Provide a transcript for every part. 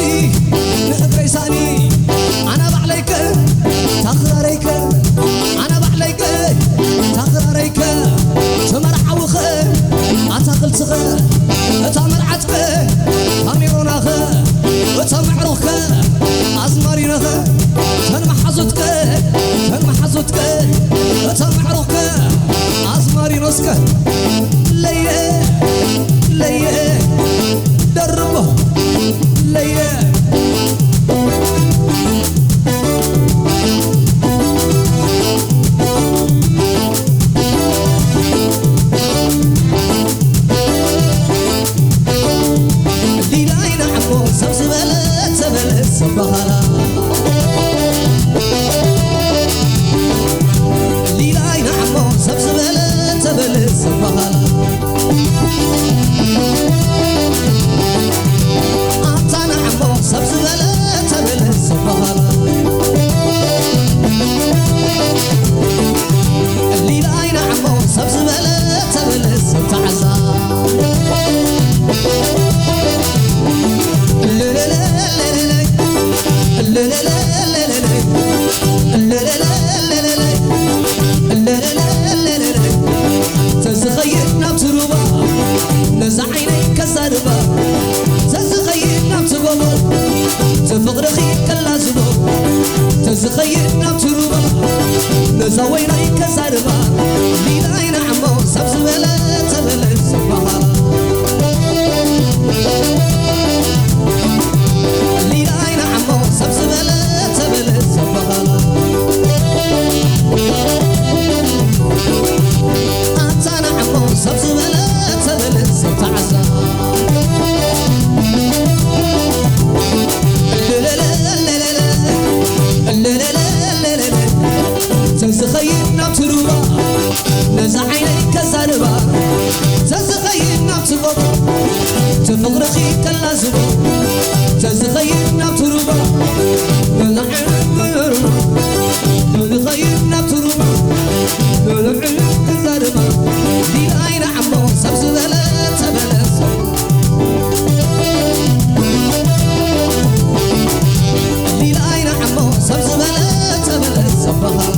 ንእግረይ ሳእኒ ኣነ ባዕለይከ ታኽራረይከ ኣነ ባዕለይከ ታኽራረይከ ተመርዓውኸ ኣታኽልትኸ እታ መርዓትከ ካሜሮናኸ እታ መዕሮኽከ ኣዝማሪኖኸ ተን መሓዙትከ ተን መሓዙትከ እታ መዕሮኽከ ኣዝማሪኖስከ ለየ ለየ ደርቦ ለየ ሊላይና ዓሞ ሰብ ዝበለ ተበለ ሰብ በሃላ ሊላይና ዓሞ ሰብ ዝበለ ተበለ ሰብ በሃላ ኣታ ንዓሞ ሰብ ዝበለ ተበለ ሰብ በሃላ ሊላይና ዓሞ ሰብ ዝበለ ተበለ ሰብ ተዓዛ ተዝኸይድ ናብቲ ሩባ ነዛ ዓይነይ ከዛርባ ተዝኸይድ ናብቲ ጎቦ ትፍቕርኺ ከላዝቦ ተዝኸይድ ናብቲ ሩባ ነዛ ወይናይ ከዛርባ ሊላይና ዓሞ ሰብ ዝበለ ተበለ ሰብ በሃላ ሊላይና ዓሞ ሰብ ዝበለ ተበለ ሰብ በሃላ ኣታ ንዓሞ ሰብ ዝበለ ተበለ ሰብ ተዓዛ ተዝኸይድ ናብቲ ሩባ ነዛ ዓይነይ ከዛርባ ተዝኸይድ ናብቲ ጎቦ ትፍቕርኺ ከላዝቦ ተዝኸይድ ናብቲ ሩባ ነዛ ዓይነይ ከዛርባ ተዝኸይድ ናብቲ ሩባ ነዛ ዓይነይ ከዛርባ ሊላይና ዓሞ ሰብ ዝበለ ተበለ ሰብ ሊላይና ዓሞ ሰብ ዝበለ ተበለ ሰብ በሃላ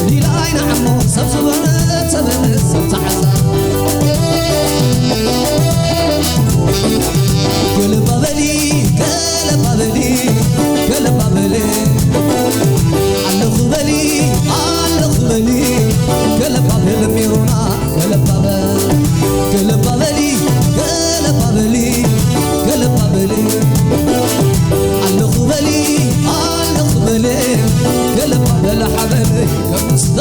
ሊላይና ዓሞ ሰብ ዝበለ ተበለ ሰብ ተዓዛ ገለባ በሊ ገለባ በሊ ገለባ በሊ ኣለኹ በሊ ኣለኹ በሊ ገለባ በሊ ሜሮና ገለባ በል ገለባ በሊ ገለባ በሊ ገለባ በሊ ኣለኹ በሊ ኣለኹ በሊ ገለባ በል ሓበል ከምስታ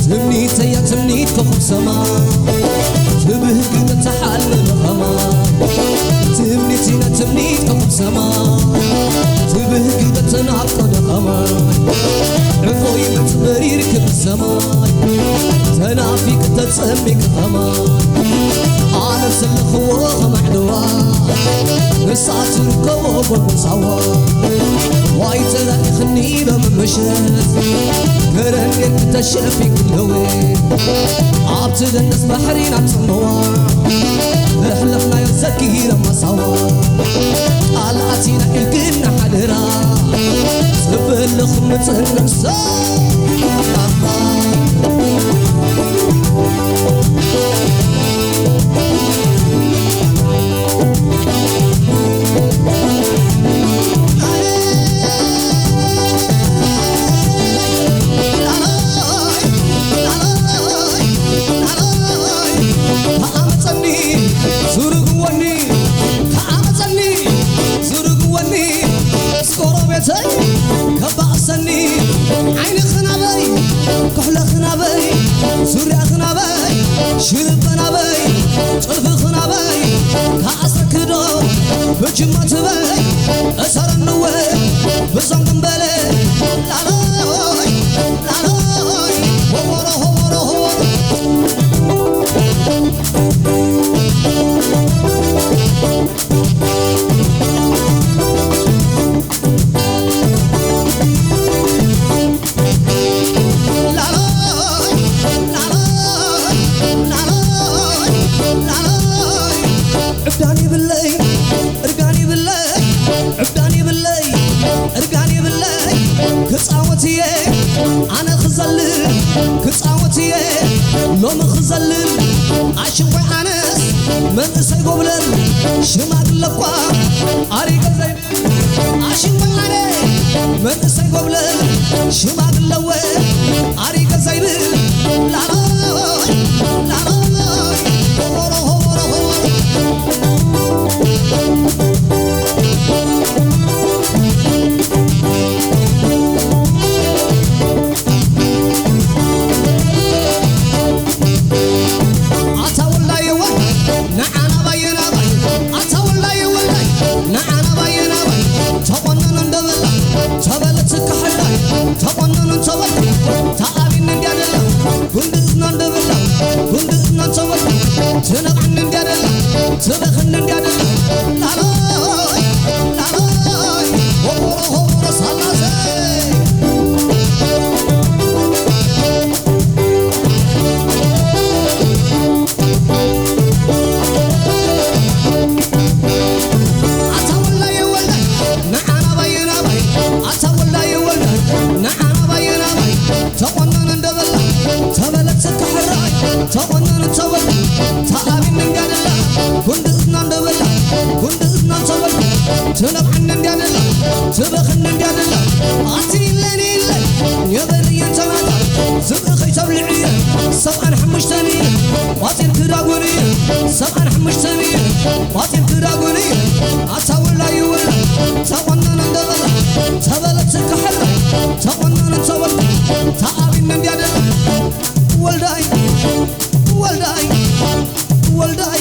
ትምኒተያ ትምኒት ኮኸብ ሰማይ ትብህግ ተተሓልም ኸማይ ትምኒትና ትምኒት ኮኸብ ሰማይ ትብህግ ተተናፍቆ ደኸማይ ዕፎይ መፅበሪ ርክብ ሰማይ ተናፊቅ ተፀሚቅ ኸማይ ኣነ ዘለኽዎ ኸማዕለዋ ንሳ ትርከቦ ጎጎሳዋ ዋይ ተላኢኽኒ ሎም ምሸት ገረኔት ተሸፊ ክለወ ኣብቲ ደንደስ ባሕሪ ናብ ጽምዋ ኣሕለፍናዮ ዘኪረ መሳዋ ቃል ኣቲና ኢልክና ሓደራ ጽበለኹም ንጽንዕ ሰላማ ተዓመፀኒ ዙርግወኒ ተዓመፀኒ ዙርግወኒ ምስ ጎረቤተይ ከባእሰኒ ዓይንኺ ናበይ ኩሕለኺ ናበይ ዙርያኺ ናበይ ሽርበ ናበይ ጥልፍኺ ናበይ ከኣስረክዶ ብጅማ ትበይ እሰረንወ ብዞም ግንበለ ላሎይ ላሎይ ሆወሮ ሆወሮ ሆወሮ ዕብዳን ይብለይ፣ እርጋን ይብለይ፣ ዕብዳን ይብለይ፣ እርጋን ይብለይ። ክጻወት እየ ኣነ ክዘልል፣ ክጻወት እየ ሎሚ ክዘልል። ኣሽንኳይ ኣነስ መንእሰይ ጎብለል፣ ሽማግለ እኳ ኣሪገ ዘይብል። ኣሽንኳይ ኣነ መንእሰይ ጎብለል፣ ሽማግለ እወ ኣሪገ ዘይብል። ላሎይ ላሎይ ሆቦሮ ሆቦሮ ሆቦሮ። ኣታ ወላየ ወላየ ንዓና ባየ ናባይ፣ ኣታ ወላየ ወላየ ንዓና ባየ ናባይ። ተቆነኑ እንደበላ ተበለት ክሕዳይ፣ ተቆነኑ እንተበልኩ ተኣቢኒ እንድያ ደላ። ጉንዲ እዝና እንደበላ ጉንዲ እዝና እንተበልኩ ትነብዓኒ እንድያ ደላ፣ ትበኽኒ እንድያ ደላ። ላሎይ ላሎይ ሆቦሮ ሆቦሮ ሳላሰይ። ኣታ ወላየ ወላየ ንዓና ባየ ናባይ፣ ኣታ ወላየ ወላየ ንዓና ባየ ናባይ። ተቆነኑ እንደበላ ተበለት ክሕራይ፣ ተቆነኑ ተበላ ተኣቢኒ እንድያ ደላ። ጉንዲ እዝና እንደበላ ጉንዲ እዝና እንተበልኩ ትነብዓኒ እንድያ ደላ፣ ትበኽኒ እንድያ ደላ። ኣቲ ኢለኒ ኢለ የበልየ እንተናታ ዝብኢ ከይተብልዕየ ሰብዓን ሓሙሽተን እየ ቋጺር ክዳጉንየ፣ ሰብዓን ሓሙሽተን እየ ቋጺር ክዳጉንየ። ኣታ ወላዩ ወላ ተቆነነ እንደበላ ተበለት ክሕራይ፣ ተቆነነ እንተበልኩ ተኣቢኒ እንድያ ደላ። ወልዳይ ወልዳይ ወልዳይ